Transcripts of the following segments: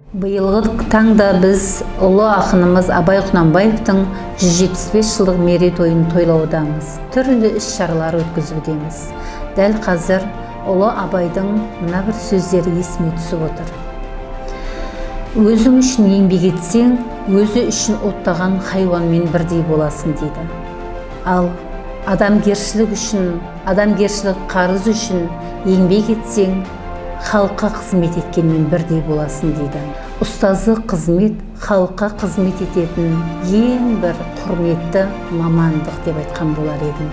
Биылғы таңда біз ұлы ақынымыз Абай Құнанбаевтың 175 жылдық мерейтойын тойлаудамыз. Түрлі іс-шаралар өткізудеміз. Дәл қазір ұлы Абайдың мына бір сөздері есіме түсіп отыр. Өзің үшін еңбек етсең, өзі үшін оттаған хайуанмен бірдей боласың дейді. Ал адамгершілік үшін, адамгершілік қарыз үшін еңбек етсең, халыққа қызмет еткенмен бірдей боласың дейді. Ұстаздық қызмет халыққа қызмет ететін ең бір құрметті мамандық деп айтқан болар едім.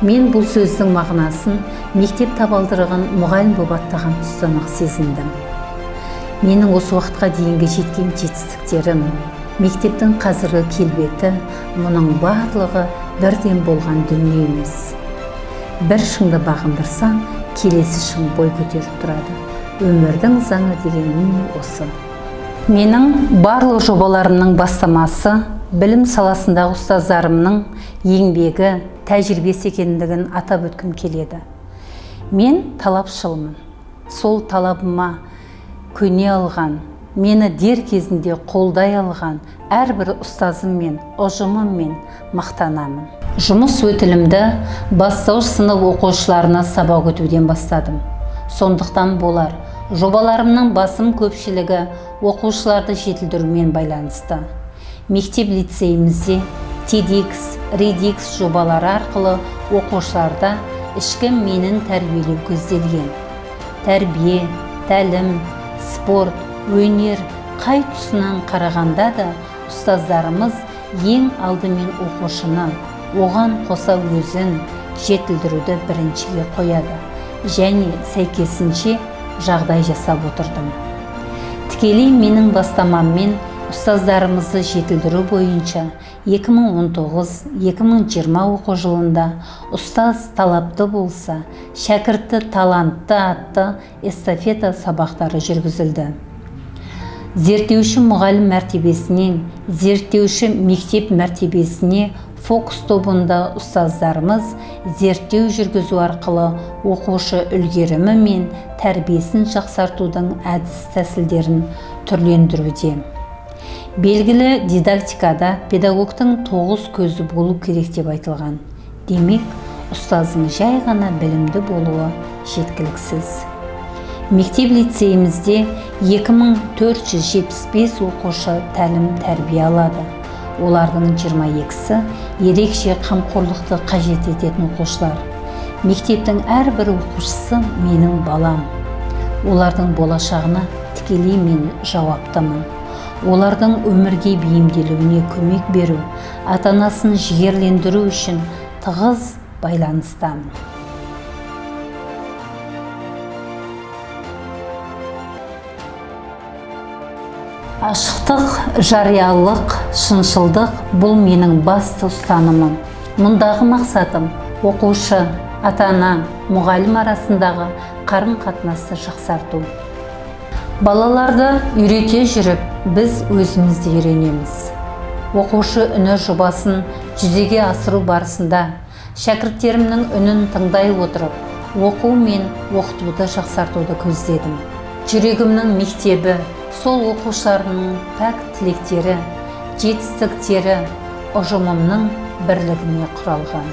Мен бұл сөздің мағынасын мектеп табалдырығын мұғалім болып аттаған тұстан-ақ сезіндім. Менің осы уақытқа дейінгі жеткен жетістіктерім, мектептің қазіргі келбеті, мұның барлығы бірден болған дүние емес. Бір шыңды бағындырсаң, келесі шың бой көтеріп тұрады. Өмірдің заңы деген міне осы. Менің барлық жобаларымның бастамасы білім саласындағы ұстаздарымның еңбегі, тәжірибесі екендігін атап өткім келеді. Мен талапшылмын. Сол талабыма көне алған, мені дер кезінде қолдай алған әрбір ұстазыммен, ұжымыммен мақтанамын. Жұмыс өтілімді бастауыш сынып оқушыларына сабақ өтуден бастадым. Сондықтан болар, жобаларымның басым көпшілігі оқушыларды жетілдірумен байланысты. Мектеп лицейімізде TEDx, REDx жобалары арқылы оқушыларда ішкі менін тәрбиелеу көзделген. Тәрбие, тәлім, спорт, өнер қай тұсынан қарағанда да ұстаздарымыз ең алдымен оқушыны, оған қоса өзін жетілдіруді біріншіге қояды және сәйкесінше жағдай жасап отырдым. Тікелей менің бастамаммен ұстаздарымызды жетілдіру бойынша 2019-2020 оқу жылында «Ұстаз талапты болса, шәкірті талантты» атты эстафета сабақтары жүргізілді. Зерттеуші мұғалім мәртебесінен зерттеуші мектеп мәртебесіне фокус тобында ұстаздарымыз зерттеу жүргізу арқылы оқушы үлгерімі мен тәрбиесін жақсартудың әдіс тәсілдерін түрлендіруде. Белгілі, дидактикада педагогтың 9 көзі болу керек деп айтылған. Демек, ұстаздың жай ғана білімді болуы жеткіліксіз. Мектеп лицейімізде 2475 оқушы тәлім тәрбие алады. Олардың 22-сі ерекше қамқорлықты қажет ететін оқушылар. Мектептің әрбір оқушысы менің балам. Олардың болашағына тікелей мен жауаптымын. Олардың өмірге бейімделуіне көмек беру, ата-анасын жігерлендіру үшін тығыз байланыстамын. Ашықтық, жариялық, шыншылдық бұл менің басты ұстанымым. Мұндағы мақсатым оқушы, ата-ана, мұғалім арасындағы қарым-қатынасты жақсарту. Балаларды үйрете жүріп, біз өзіміз де үйренеміз. Оқушы үні жобасын жүзеге асыру барысында шәкірттерімнің үнін тыңдай отырып, оқу мен оқытуды жақсартуды көздедім. Жүрегімнің мектебі, сол оқушыларымның пәк тілектері, жетістіктері ұжымымның бірлігіне құралған.